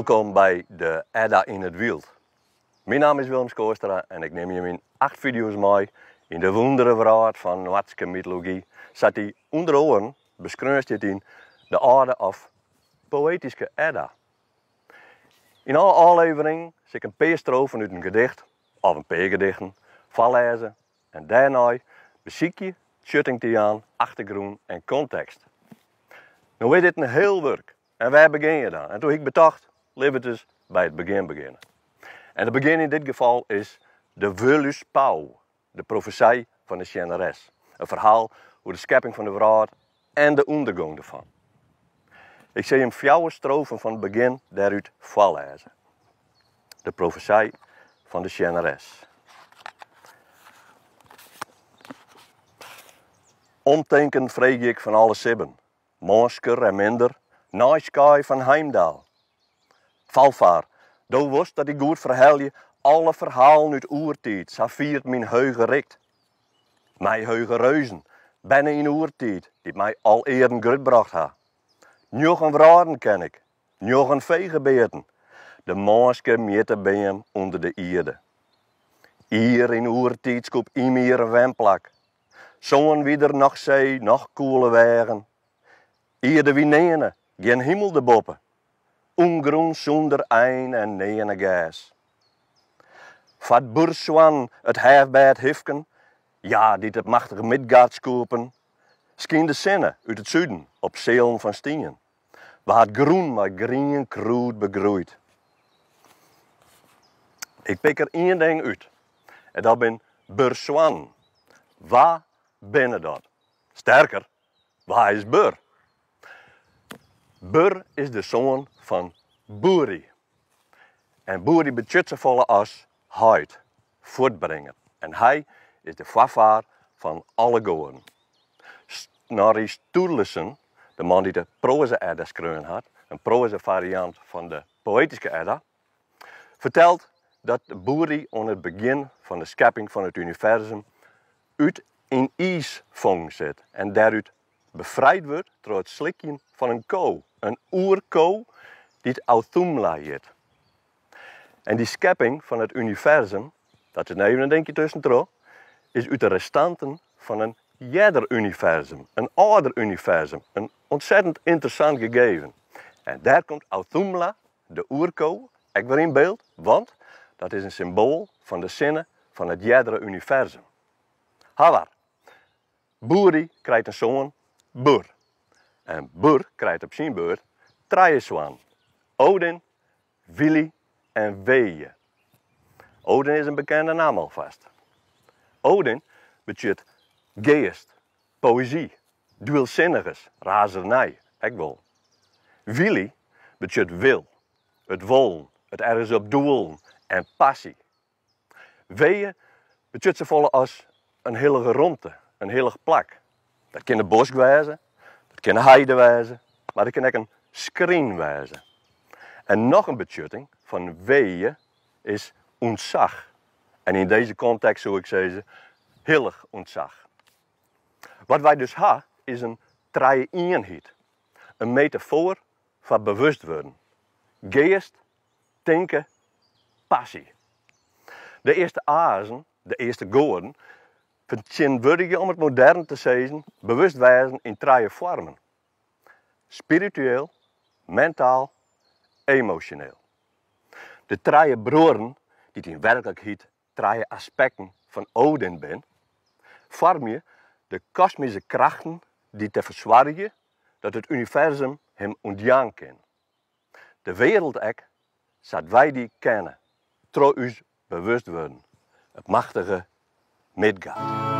Wolkom by de Edda yn it Wyld. Myn namme is Willem Schoorstra en ik nim jim yn 8 fideo's mei yn de wûndere wrâld fan Noardske mytology, sa't dy ûnder oaren beskreaun stiet yn de âlde of Poëtyske Edda. Yn alle ôfleveringen sil ik in pear strofen út in gedicht, of in pear gedichten, foarlêze en dêrnei besykje tsjutting te jaan, achtergrûn en kontekst. No is dit in hiel wurk en wêr begjin je dan? En doe hie ik betocht, lit we ris by it begjin begjinne. En it begjin yn dit gefal is de Völuspá, De profesij fan de sjenneres, in ferhaal oer de skepping fan de wrâld en de ûndergong derfan. Ik sil jim fjouwer strofen fan it begjin dêrút foarlêze. De profesij fan de sjenneres. Omtinken freegje ik fan alle sibben, Mânsker en minder, neiskaai fan Heimdall. Valfar, do wolst dat ik goed ferhelje alle ferhalen út oertiid, safier't myn heuge rikt. My heuge reuzen, berne yn oertiid, dy't my al earen grutbrocht ha. Njoggen wrâlden ken ik, njoggen fegebearten, de mânske mjittebeam ûnder de ierde. Ier yn oertiid skoep Ymir in wenplak, Soan wie der noch see, noch koele weagen. Ierde wie nearne, gjin himel derboppe. Ûngrûn sûnder ein en nearne gers. Foar't Bursoannen it hêfbêd hifken, ja, dy't it machtige Midgard skoepen, skynde de sinne út it suden op sealen fan stien. Waard grûn mei grien krûd begroeid. Ik pik der ien ding út en dat bin Bursoannen. Wa binne dat? Sterker, wa is Bur? Bur is de soan fan Buri. En Buri betsjut safolle as heit, fuortbringer. En hy is de foarfaar fan alle goaden. Snorri Sturluson, de man dy't de Proaza-Edda skreaun hat, in proaza-fariant fan de Poëtyske Edda, fertelt dat Buri oan it begjin fan de skepping fan it universum út yn iis fongen sit en dêrút befrijd wurdt troch it slikjen fan in ko, in oerko dy't Auðhumla hjit. En dy skepping fan it universum, dat is no even in dinkje tuskentroch, is út de restanten fan in earder universum, in âlder universum, in ontzettend ynteressant gegeven. En dêr komt Auðhumla, de oerko, ek wer yn byld, want dat is in symboal fan de sinne fan it eardere universum. Hawar, Buri krijt in soan, Bur. En Bur krijt op syn beurt trije soannen, Odin, Vili en Ve. Odin is in bekende namme alfêst. Odin betsjut geast, poëzy, dwylsinnigens, razernij ek wol. Vili betsjut wil, it wollen, it ergens op doelen en passy. Ve betsjut safolle as in hillige romte, in hillich plak. Dat kin de bosk wêze, dat kin de heide wêze, mar it kin ek in skryn wêze. En noch in betsjutting fan Ve is ûntsach. En yn dizze kontekst soe ik sizze hillich ûntsach. Wat wy dus ha is in trije-ienheid, in metafoar foar bewustwurden, geast, tinke, passy. De earste azen, de earste goaden, fertsjintwurdigje om it modern te sizzen bewustwêzen yn trije foarmen, spiritueel, mentaal, emosjoneel. De trije bruorren, dy't yn werklikheid trije aspekten fan Odin bin, foarmje de kosmyske krachten dy't derfoar soargje dat it universum him ûntjaan kin. De wereld ek sa't wy dy kenne, troch ús bewustwurden, it machtige Midgard.